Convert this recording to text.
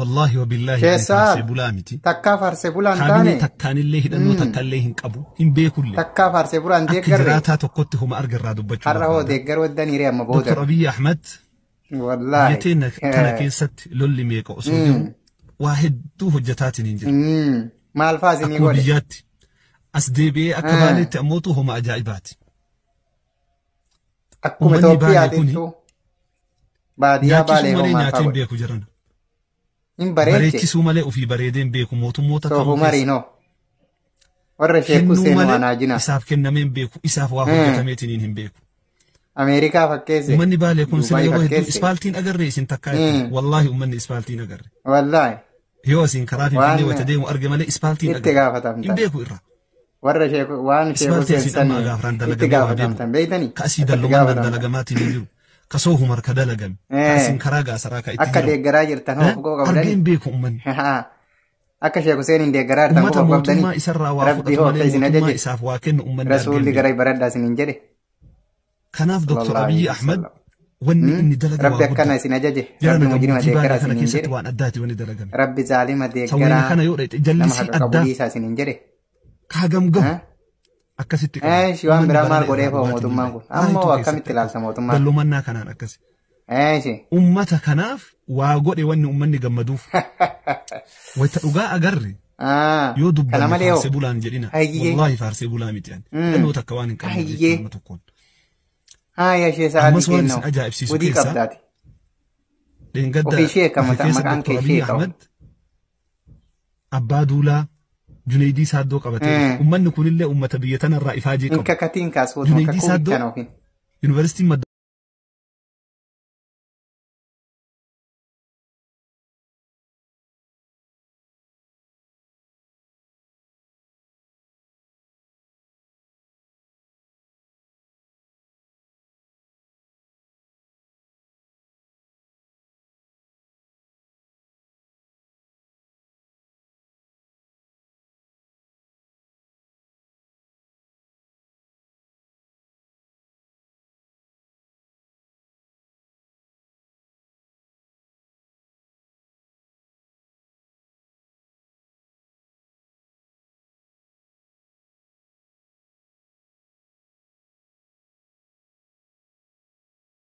Wallaahi wabillaahi ani Keessaa faarsee bulaa miti. Takkaa faarsee bulaa hin Kaabinee taane. takkaanillee hidhannoo takkaallee hin qabu hin beekullee. Takkaa faarsee bulaa hin Akka deeggarre. jiraataa tokkotti homa arga irraa dubbachuu Har'a hoo barbaada. deeggaruu eddanii amma Dr. booda. Abiyyi Ahmad biyya Wallaahi. teenya kana keessatti lolli meeqa osoo jiru waa hedduu hojjetaatiin hin jiru. Maal fa'aa isinii Akkuma godhe? biyyaatti as deebi'ee akka Baaleetti ammootu homa ajaa'ibaati. Akkuma Uummanni Baalee kuni Itoophiyaatittuu baadiyyaa Baalee nyaachisuu hoo malee maal fa'aa nyaatee hin godhe? beeku jiran. Hin bareeche. Bareechisuu malee ofii bareedee hin beeku mootummoota kamuu Soofuu keessa. mariinoo. Warra Sheek Kennuu Hussein malee Waanaajina. isaaf kennamee hin beeku isaaf waa hojjetameetiin hin beeku. Ameerikaa fakkeesse. Uummanni Baalee kun sila Dubaay yeroo hedduu fakkeesse. ispaaltiin agarre isin takkaa jettan. Wallaahi uummanni ispaaltiin agarre. Wallaahi. Yoo isin karaa Finfinnee Waan wayita deemu arge malee ispaaltiin itti agarre. Hin gaafatamtan. beeku irraa. Warra Sheek waan Sheek Ispaaltii Hussein asiin amma sanii agaafraan itti dalagamee waa deemu. gaafatamtan beeytanii? Ka asii Akka itti dallumaan gaafatamtan. dalagamaatiin hin jiru. Ka soohumar ka dalagame. Ka asiin karaa gaasaraa ka itti Akka jiramu. deeggaraa jirtan hoo quba Argee qabdanii? hin beeku uummanni. Akka Sheek Hussein hin deeggaraa jirtan Uummata quba qabdanii? mootummaa isarraa waa Rabbi fudhatu hoo akka malee isin mootummaa ajaje? isaaf waa kennu uummanni argee hin Rasuulli beeku. gara baradhaa isiniin jedhe. Kanaaf Dr. Sallallahu Abiyyi alaihi Ahmad wasallam. wanni inni dalage Rabbi waa akkana guddaa. isin ajaje. Jara Rabbi mujrima gammoojjii deeggaraa Baalee kana isiniin keessatti jedhe. waan addaati wanni dalagame. Rabbi zaalima Sawweena deeggaraa kana yoo dhayxe nama jallisii haqa qabu addaa dhiisaa isiniin jedhe. kaagam gahu akkasitti qaba. Eesh waan Uummanni biraa maal barana godhee irraa hoo dhugaatiin mootummaan hin kun? bahe. Ammoo Baay'eetu akkamitti keessatti ilaalta mootummaan? Dallumannaa kanaan akkasi. Eesh. Uummata kanaaf waa godhe wanni uummanni gammaduuf. Wayita dhugaa agarre yoo Kana dubbanne malee hoo? faarsee bulaan jedhina. Hayyee. Wallaahi faarsee bulaa miti ani. Hidhannoo takka waan hin qabne jechuudha Hayyee. nama tokkoon. Haaya ishee sa'aatii Ammas waan kennoo. isin ajaa'ibsiisu Hojii keessaa qabdaati. dheengadda Ofii ishee kan dhufe keessa maqaan Dr. kee Abiyyi ishee qabu. Ahmad abbaa duulaa Junaydii Saaddoo qabatee dhufe. Uummanni kunillee uummata biyya tanarraa ifaajee Hin qabu. kakatiin kaasuutuma Junaydii kakuu Saaddoo bittan ofiin. Yuunivarsiitiin madda